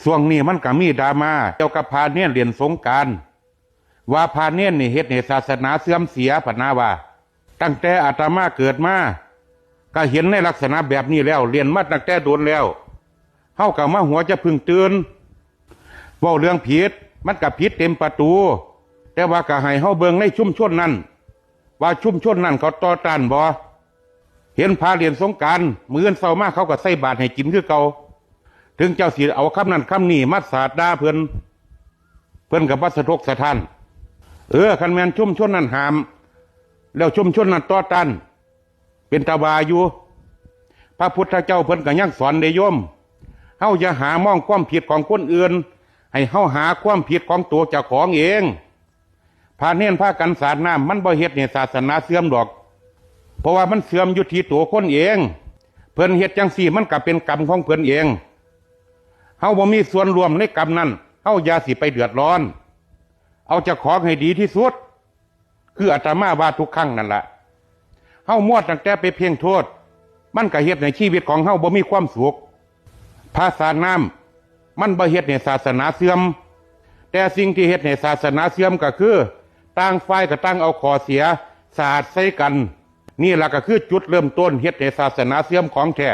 ຊ່ວງນີ້ມັນກະມີດຣາມາກ່ຽວກັບພະເນນຫຼິ້ນສົງການ ວ່າພະເນນນີ້ເຮັດໃຫ້ສາສະໜາເສື່ອມເສຍ ພະນາວ່າ. ຕັ້ງແຕ່ອາດຕະມາເກີດມາ ກະເຫັນໃນລັກສະນະແບບນີ້ແລ້ວ ຫຼິ້ນມາຕັ້ງແຕ່ດົນແລ້ວ. ເຮົາກະມາຫົວຈະເພິ່ງຕື່ນ. ເວົ້າເລື່ອງຜິດ ມັນກະຜິດເຕັມປະຕູ, ແຕ່ວ່າກະໃຫ້ເຮົາເບິ່ງໃນຊຸມຊົນນັ້ນ ວ່າຊຸມຊົນນັ້ນເຂົາຕໍ່ຕ້ານບໍ່? ເຫັນພະຫຼິ້ນສົງການ ມື້ອື່ນເຊົ້າມາເຂົາກໍໃສ່ບາດໃຫ້ກິນຄືເກົ່າ. ເຖິງເຈົ້າຊິເອົາຄຳນັ້ນຄຳນີ້ມາສາດດ່າເພິ່ນ ເພິ່ນກໍບໍ່ສະທົກສະທ້ານ. ເອີ ຄັນແມ່ນຊຸມຊົນນັ້ນຫ້າມ ແລ້ວຊຸມຊົນນັ້ນຕໍ່ຕ້ານ ເປັນຕາວ່າຢູ່. ພະພຸດທະເຈົ້າເພິ່ນກໍຍັງສອນເດ້ໂຍມ, ເຮົາຢ່າຫາມອງຄວາມຜິດຂອງຄົນອື່ນ, ໃຫ້ເຮົາຫາຄວາມຜິດຂອງຕົວເຈົ້າຂອງເອງ. ພະເນນພາກັນສາດນ້ຳ ມັນບໍ່ເຮັດໃຫ້ສາສະໜາເສື່ອມດອກ, ເພາະວ່າມັນເສື່ອມຢູ່ທີ່ຕົວຄົນເອງ. ເພິ່ນເຮັດຈັ່ງຊີ້ ມັນກໍເປັນກຳຂອງເພິ່ນເອງ. ເຮົາບໍ່ມີສ່ວນຮ່ວມໃນກຳນັ້ນ, ເຮົາຢ່າຊິໄປເດືອດຮ້ອນ. ເອົາເຈົ້າຂອງໃຫ້ດີທີ່ສຸດ, ຄືອາດຕະມາວ່າທຸກຄັ້ງນັ້ນລະ. ເຮົາມົວຕັ້ງແຕ່ໄປເພງໂທດ, ມັນກໍເຮັດໃຫ້ຊີວິດຂອງເຮົາບໍ່ມີຄວາມສຸກ. ພະສາດນ້ຳ ມັນບໍ່ເຮັດໃຫ້ສາສະໜາເສື່ອມ, ແຕ່ສິ່ງທີ່ເຮັດໃຫ້ສາສະໜາເສື່ອມກໍຄື ຕ່າງຝ່າຍກໍຕ່າງເອົາຂໍ້ເສຍສາດໃສ່ກັນ. ນີ້ລະກໍຄືຈຸດເລີ່ມຕົ້ນເຮັດໃຫ້ສາສະໜາເສື່ອມຂອງແທ້.